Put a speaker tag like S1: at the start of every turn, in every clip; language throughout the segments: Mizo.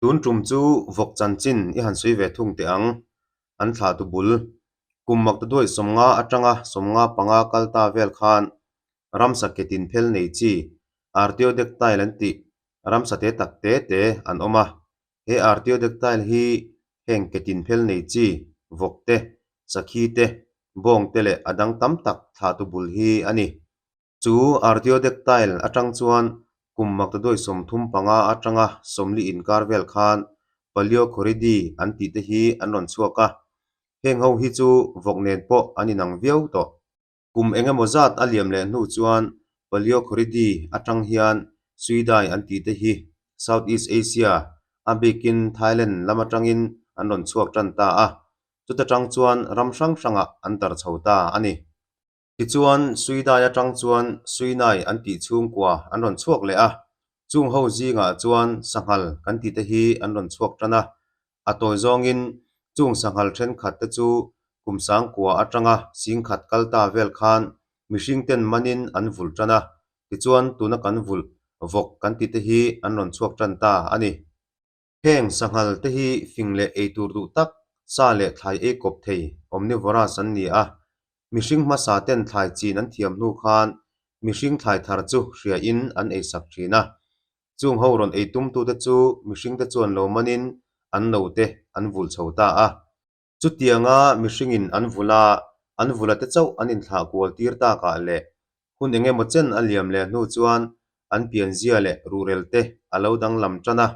S1: Tun tum chu vawk chanchin i han sawi ve thung teh ang. An thlahtu bul, kum maktaduaih 50 atanga 55 kal ta vel khan ramsa ke tin phel nei chi Artiodactyl an tih ramsa te tak te te an awm a. He Artiodactyl hi heng ke tin phel nei chi vawk te, sakhi te, bawng te leh a dang tam tak thlahtu bul hi a ni. Chu Artiodactyl atang chuan kum maktaduai 35 atanga 40 inkar vel khan Paleochoridae an tih te hi an rawn chhuak a, heng ho hi chu vawk nen pawh an inang viau tawh. Kum eng emaw zat a liam leh hnu chuan Paleochoridae atang hian Suidae an tih te hi Southeast Asia, a bikin Thailand lam atangin an rawn chhuak tan ta a, chuta tang chuan ram hrang hrangah an darh chho ta a ni. Tichuan, Suidai atang chuan Suinai an tih chhungkua an rawn chhuak leh a, chung ho zingah chuan sanghal kan tih te hi an rawn chhuak tan a. A tawi zawngin chung sanghal thenkhat te chu kum sangkua atanga singkhat kal ta vel khan mihring ten manin an vulh tan a, tichuan tuna kan vulh vawk kan tih te hi an rawn chhuak tan ta a ni. Heng sanghal te hi fing leh eitur duh tak, sa leh thlai ei kawp thei, omnivorous, an ni a. Mihring hmasa ten thlai chin an thiam hnu khan mihring thlai thar chu hria in an ei sak thin a. Chung ho rawn ei tum tute chu mihring te chuan lo manin an no te an vulh chho ta a. Chutianga mihringin an vul a, an vula te chauh an inthlah kual tir takah leh hun eng emaw chen a liam leh hnu chuan an pianzia leh ruhrel te a lo danglam tan a,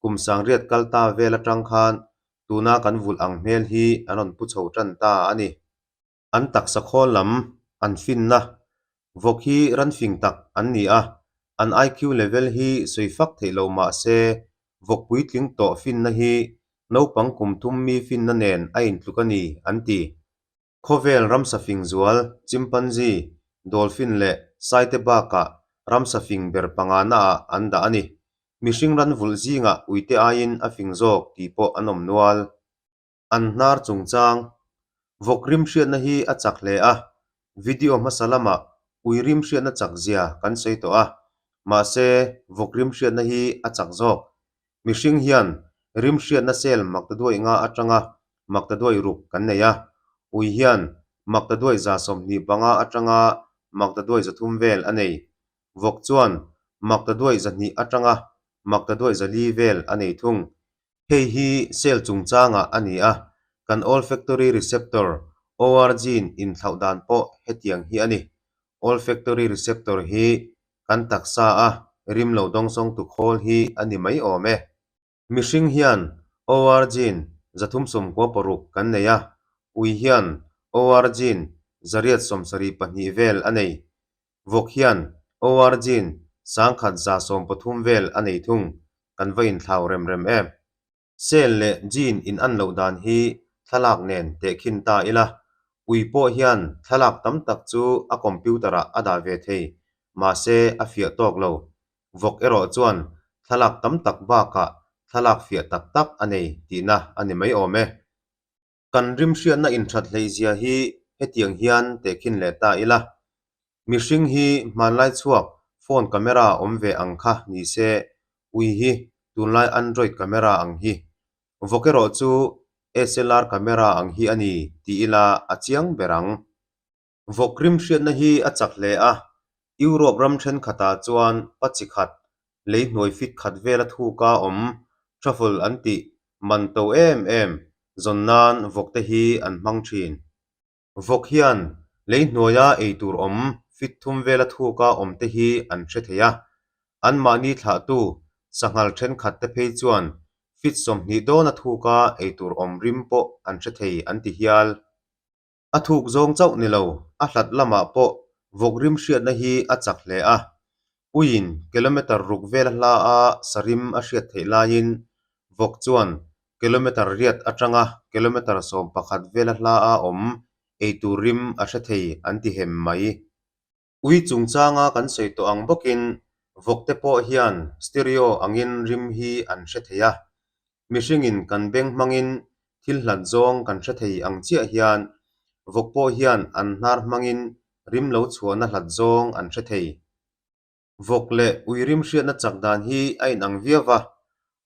S1: kum sangriat kal ta vel atang khan tuna kan vulh ang hmel hi an rawn pu chho tan ta a ni. An taksa khawl lam, an finna, vawk hi ran fing tak an ni a, an IQ level hi sawi fak theih lo mah se, vawk puitling tawh finna hi naupang kum thum mi finna nen a intluk a ni, an ti. Khawvel ramsa fing zual, chimpanzee, dolphin leh saite bakah ramsa fing ber pangana ah an dah a ni. Mihring ran vulh zingah uite aiin a fing zawk tih pawh an awm nual. An hnar chungchang vawk rim hriatna hi a chak hle a, video hmasa lamah ui rim hriatna chak zia kan sawi tawh a, mahse vawk rim hriatna hi a chak zawk. Mihring hian rim hriatna cell maktaduai nga atanga maktaduai ruk kan nei a, ui hian maktaduai 25 atanga maktaduai 300 vel a nei. Vawk chuan maktaduai 200 atanga maktaduai 400 vel a nei thung. Hei hi cell chungchangah a ni a, kan olfactory receptor, OR gene, inthlauh dan pawh hetiang hi a ni. Olfactory receptor hi kan taksa a rim lo dawngsawngtu khawl hi a ni mai awm e. Mihring hian OR gene 396 kan nei a, ui hian OR gene 872 vel a nei. Vawk hian OR gene 1113 vel a nei thung. Kan va inthlau rem rem em. Cell leh gene in an loh dan hi thlalak nen tehkhin ta ila, ui pawh hian thlalak tam tak chu a computer ah a dah ve thei, mahse a fiah tawk lo. Vawk erawh chuan thlalak tam tak bakah thlalak fiah tak tak a nei tihna a ni mai awm e. Kan rimhriatna inthat hleihzia hi hetiang hian tehkhin leh ta ila, mihring hi hmanlai chhuak phone camera awm ve ang kha ni se, ui hi tunlai android camera ang hi. Vawk erawh chu SLR camera ang hi a ni ti ila a chiang ber ang. Vawk rimhriatna hi a chak hle a, Europe ram thenkhatah chuan pa chi khat, lei hnuai fit khat vela thuka awm, truffle an tih man to em em, zawn nan vawkte hi an hmang thin. Vawk hian lei hnuaia ei tur awm fit thum vela thuka awmte hi an hre thei a, anmahni thlahtu sanghal thenkhatte phei chuan fit 20 dawna thuka ei tur awm rim pawh an hre thei an ti hial. A thuk zawng chauh ni lo, a hlat lamah pawh vawk rim hriatna hi a chak hle a. Uiin kilometre ruk vela hla a sa rim a hriat theih laiin vawk chuan kilometre riat atanga kilometre 11 vela hla a awm eitur rim a hre thei an ti hem mai. Ui chungchanga kan sawi tawh ang bawkin vawkte pawh hian stereo angin rim hi an hre thei a. Mihringin kan beng hmangin thil hlat zawng kan hre thei ang chiah hian vawk pawh hian an hnar hmangin rim lo chhuahna hlat zawng an hre thei. Vawk leh ui rim hriatna chak dan hi a inang viau va.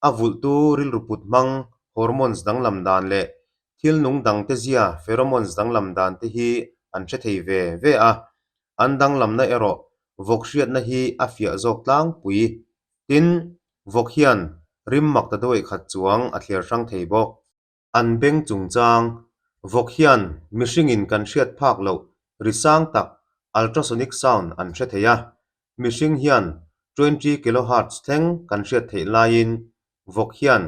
S1: A vulhtu rilru put hmang, hormones danglam dan leh thil nung dangte zia, pheromones danglam dan te hi an hre thei ve ve a. An danglamna erawh vawk hriatna hi a fiah zawk tlangpui. Tin, vawk hian rim mak ta dawih khat chuang a thliar hrang thei bawk. An beng chungchang, vawk hian mihringin kan hriat phak loh ri sang tak, ultrasonic sound, an hre thei a. Mihring hian 20 kilohertz thleng kan hriat theih laiin vawk hian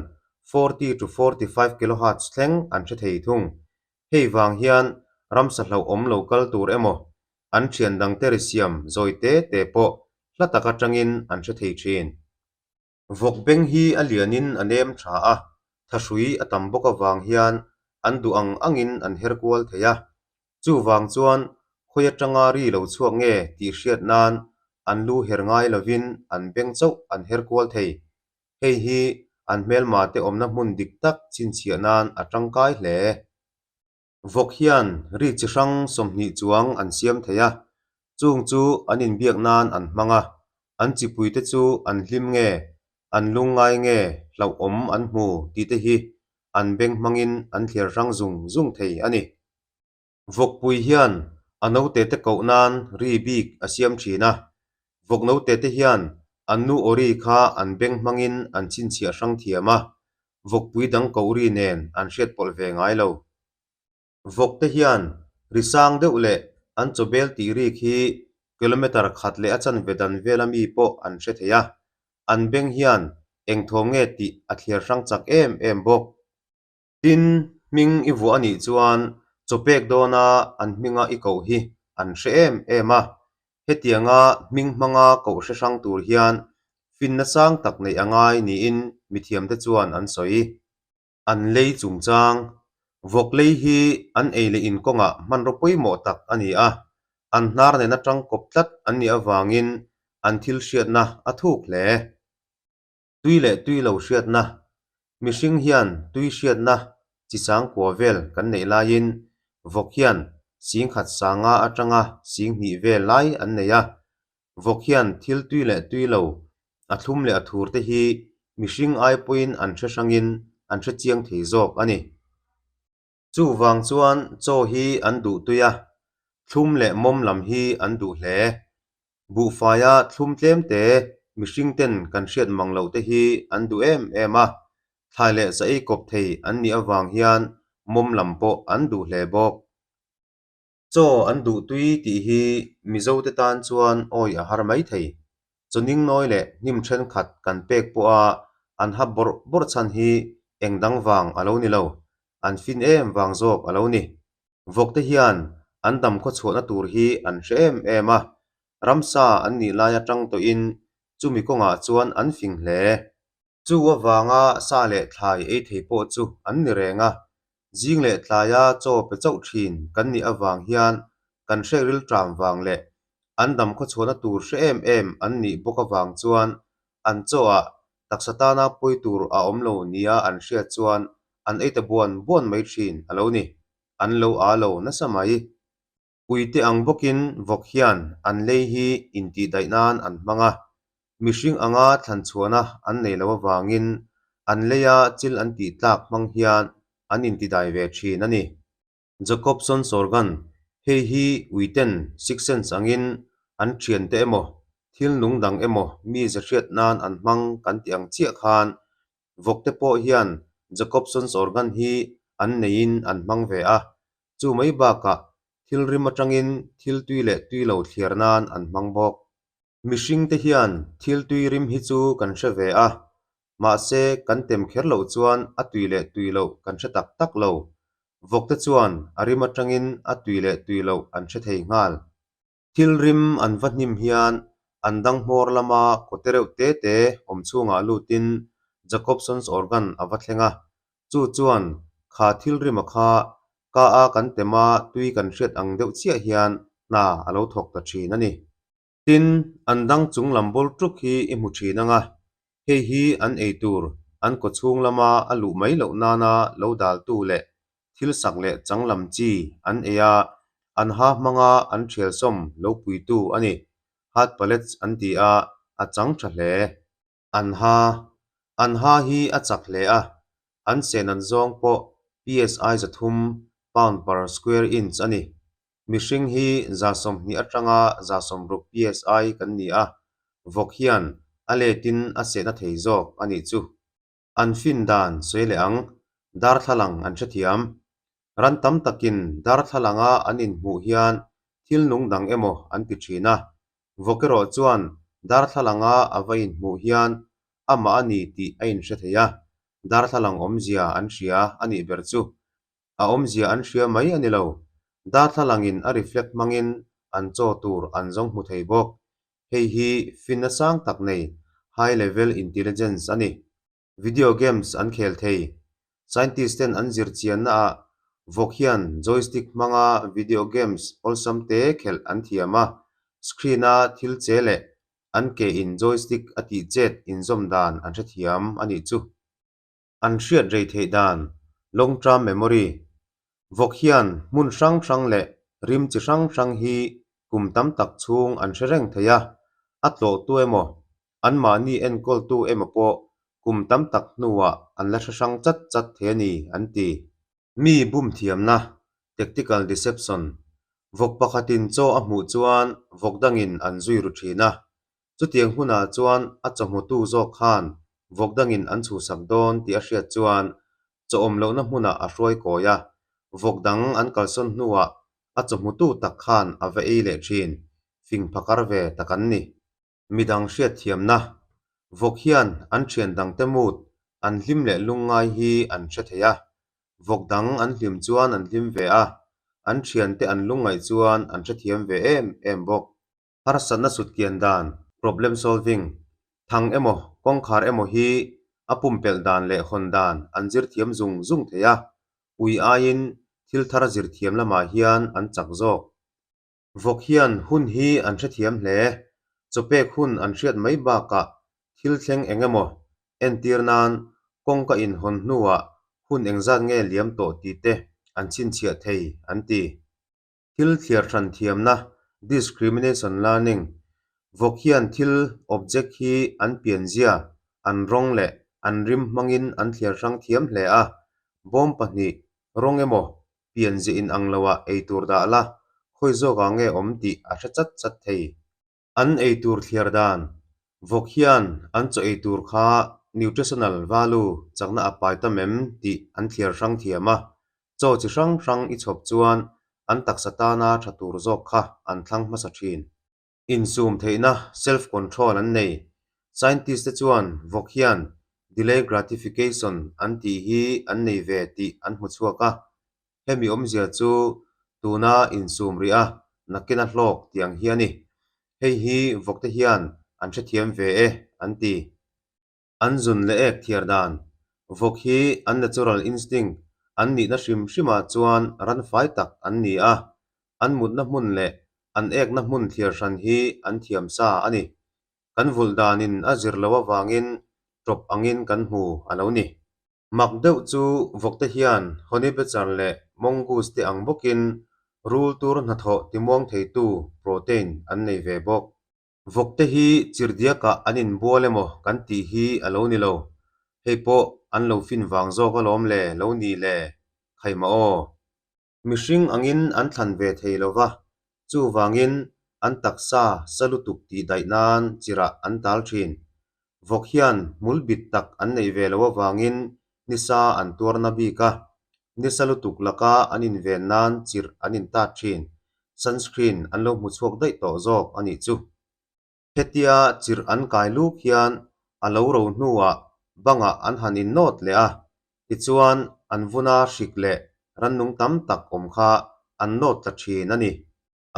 S1: 40 to 45 kilohertz thleng an hre thei thung. Hei vang hian ramsa hlauhawm lo kal tur emaw, an thian dangte ri siam zawi te te pawh hla tak atangin an hre thei thin. Vawk beng hi a lianin a nem tha a, thahrui a tam bawk avang hian an duh ang angin an her kual thei a. Chuvang chuan khawi atanga ri lo chhuak nge tih hriat nan an lu her ngai lovin an beng chauh an her kual thei. Hei hi an hmelma te awmna hmun dik tak chhinchhiah nan a tangkai hle. Vawk hian ri chi hrang 20 chuang an siam thei a, chung chu an inbiak nan an hmang a, an chipuite chu an hlim nge, an lungngai nge, hlauhawm an hmu tih te hi an beng hmangin an thliar hrang zung zung thei a ni. Vawkpui hian a note te koh nan ri bik a siam thin a, vawk note te hian an nu aw ri kha an beng hmangin an chhinchhiah hrang thiam a, vawkpui dang koh ri nen an hriat pawlh ve ngai lo. Vawk te hian ri sang deuh leh an chaw bel tih rik hi kilometer khat leh a chanve dan vela mi pawh an hre thei a, an beng hian eng thawm nge tih a thliar hrang chak em em bawk. Tin, hming i vuah a nih chuan chaw pek dawna an hminga i koh hi an hre em em a. Hetianga hming hmanga koh hre hrang tur hian finna sang tak neih a ngai niin mithiamte chuan an sawi. An lei chungchang, Vawk lei hi an ei leh in kawngah hmanraw pawimawh tak a ni a, an hnar nena tangkawp tlat an nih avangin an thil hriatna a thuk hle. Tui leh tui lo hriatna, Mihring hian tui hriatna chi sang kua vel kan neih laiin vawk hian singkhat sanga atanga singhnih vel lai an nei a. Vawk hian thil tui leh tui lo, a thlum leh a thur te hi mihring ai pawhin an hre hrangin an hre chiang thei zawk a ni. Chuvang chuan chaw hi an duh tui a, thlum leh mawm lam hi an duh hle. Buhfaia thlum tlem te mihring ten kan hriat mang loh te hi an duh em em a, thlai leh sa ei kawp thei an nih avang hian mawm lam pawh an duh hle bawk. Chaw an duh tui tih hi Mizote tan chuan awi a har mai thei. Chaw ningnawi leh hnim thenkhat kan pek pawha an hap bawrh bawrh chhan hi eng dang vang a lo ni lo, an fin em vang zawk a lo ni. Vawkte hian an dam khawchhuahna tur hi an hre em em a, ramsa an nih lai atang tawhin chumi kawngah chuan an fing hle. Chu avanga sa leh thlai ei thei pawh chu an ni reng a, zing leh tlaia chaw pe chauh thin kan nih avang hian kan hrek rilṭam vang leh an dam khawchhuahna tur hre em em an nih bawk avang chuan an chaw-ah taksa tana pawi tur a awm lo nia an hriat chuan an ei ta buan buan mai thin a lo ni. An lo aa lo nasa mai. Uite ang bawkin vawk hian an lei hi intihdaih nan an hmang a, mihring anga thlan chhuahna an nei lo avangin an leia chil an tih tlak hmang hian an intidai ve thin a ni. Jacobson Sorgan, Hei hi uiten sixth sense angin an thiante emaw, thil nung dang emaw mi ze hriat nan an hmang kan ti ang chiah khan vawkte pawh hian Jacobson's organ hi an neiin an hmang ve a, Chu mai bakah thil rim atangin thil tui leh tui lo thliar nan an hmang bawk. Mihringte hian thil tui rim hi chu kan hre ve a, mahse kan tem kher loh chuan a tui leh tui loh kan hre tak tak lo. Vawkte chuan a rim atangin a tui leh tui loh an hre thei nghal. Thil rim an va hnim hian an dang hmawr lama kawte reuh te te awm chhungah lutin Jacobson's organ a va thleng a, chu chuan kha thil rima kha ka a kan tema tui kan hriat ang deuh chiah hian hna a lo thawk ta thin a ni. Tin, an dang chung lam bawl tuk hi i hmu thin ang a, hei hi an ei tur an kaw chhung lama a luh mai loh nana lo daltu leh thil sak leh chang lam chi an ei a, an ha hmanga an thial sawm lo puitu a ni. Hard palates an ti a, a chang tha hle. An ha. An ha hi a chak hle a, an seh nat zawng pawh PSI 300, pound per square inch, a ni. Mihring hi 120 atanga 160 PSI kan ni a, vawk hian a letin a sehna thei zawk a nih chu. An fin dan sawi leh ang, darthlalang an hrethiam. Ran tam takin darthlalanga an inhmuh hian thil nung dang emaw an ti thin a, vawk erawh chuan darthlalanga a va inhmuh hian amah a ni tih a inhre thei a, darthlalang awmzia an hria a nih ber chu. A awmzia an hria mai a ni lo. Darthlalangin a reflect hmangin an chaw tur an zawng hmu thei bawk. Hei hi finna sang tak nei, high level intelligence, a ni. Video games an khel thei. Scientist ten an zir chianna ah vawk hian joystick hmanga video games awlsam te khelh an thiam a, screen a thil che leh an ke in joystick a tih chet inzawm dan an hrethiam a nih chu. An hriat rei theih dan, long term memory, vawk hian hmun hrang hrang leh rim chi hrang hrang hi kum tam tak chhung an hre reng thei a, a tlawhtu emaw, anmahni enkawltu emaw pawh kum tam tak hnuah an la hre hrang chat chat thei a ni, an ti. Mi bum thiamna, tactical deception, vawk pakhatin chaw a hmuh chuan vawk dangin an zui ru thin a, Chutiang hunah chuan a chawhmutu zawk khan vawk dangin an chhuhsak dawn tih a hriat chuan chaw awm lohna hmunah a hruai kawi a, vawk dang an kalsawn hnuah a chawhmutu tak khan a va ei leh thin, fing phakar ve tak an ni. Midang hriatthiamna, Vawk hian an thian dangte mood, an hlim leh lungngai hi an hre thei a, vawk dang an hlim chuan an hlim ve a, an thiante an lungngaih chuan an hrethiam ve em em bawk. Harsatna sutkian dan, problem solving, thang emaw kawngkhar emaw hi a pumpelh dan leh hawn dan an zir thiam zung zung thei a, ui aiin thil thar zir thiam lamah hian an chak zawk. Vawk hian hun hi an hrethiam hle, chawpek hun an hriat mai bakah thil thleng eng emaw entir nan kawngka inhawn hnuah hun engzat nge liam tawh tih te an chhinchhiah thei an ti. Thil thliar hran thiamna, discrimination learning, vawk hian thil, object, hi an pianzia, an rawng leh an rim hmangin an thliar hrang thiam hle a. Bawm pahnih, rawng emaw, pianzia inang loah ei tur dah la, khawi zawkah nge awm tih a hre chat chat thei. An ei tur thliar dan, vawk hian an chaw ei tur kha nutritional value chakna a pai tam em tih an thliar hrang thiam a, chaw chi hrang hrang i chhawp chuan an taksa tana tha tur zawk kha an thlang hmasa thin. Insum theihna, self control, an nei. Scientist te chuan vawk hian delay gratification an tih hi an nei ve tih an hmu chhuak a, Hemi awmzia chu tuna insum rih a, nakina hlawk tih ang hi a ni. Hei hi vawkte hian an hrethiam ve e, an ti. An zun leh ek thiar dan. Vawk hi an natural instinct, an nihna hrim hrimah chuan ran fai tak an ni a. An mutna hmun leh an ekna hmun thliar hran hi an thiam sa a ni. Kan vulh danin a zir loh avangin ṭawp angin kan hmu a lo ni. Mak deuh chu vawkte hian honey badger leh mongoose te ang bawkin rul tur hnathawh timuang theitu protein an nei ve bawk. Vawkte hi chirhdiakah an inbual emaw kan tih hi a lo ni lo. Hei pawh an lo fin vang zawk alawm le lo ni le, khaimah aw. Mihring angin an thlan ve thei lo va, chuvangin an taksa sa lutuk tih daih nan chirah an tal thin. Vawk hian hmul bit tak an neih ve loh avangin nisa an tuarna bik a, nisa lutuk laka an inven nan chirh an intat thin. Sunscreen an lo hmu chhuak daih tawh zawk a nih chu. Hetia chirh an kai luk hian a lo ro hnuah bangah an han innawt leh a, tichuan an vuna hrik leh rannung tam tak awm kha an nawt tla thin a ni.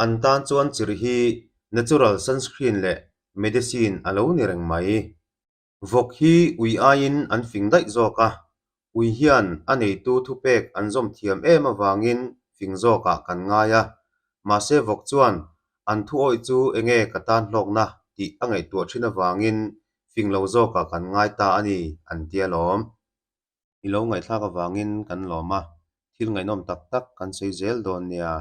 S1: An tan chuan chirh hi natural sunscreen leh medicine a lo ni reng mai. Vawk hi ui aiin an fing daih zawk a, ui hian a neitu thupek an zawm thiam em avangin fing zawkah kan ngai a, mahse vawk chuan an thu awih chu enge ka tan hlawkna tih a ngaihtuah thin avangin fing lo zawkah kan ngai ta a ni an tia lawm. I lo ngaihthlak avangin kan lawm a, thil ngaihnawm tak tak kan sawi zel dawn nia.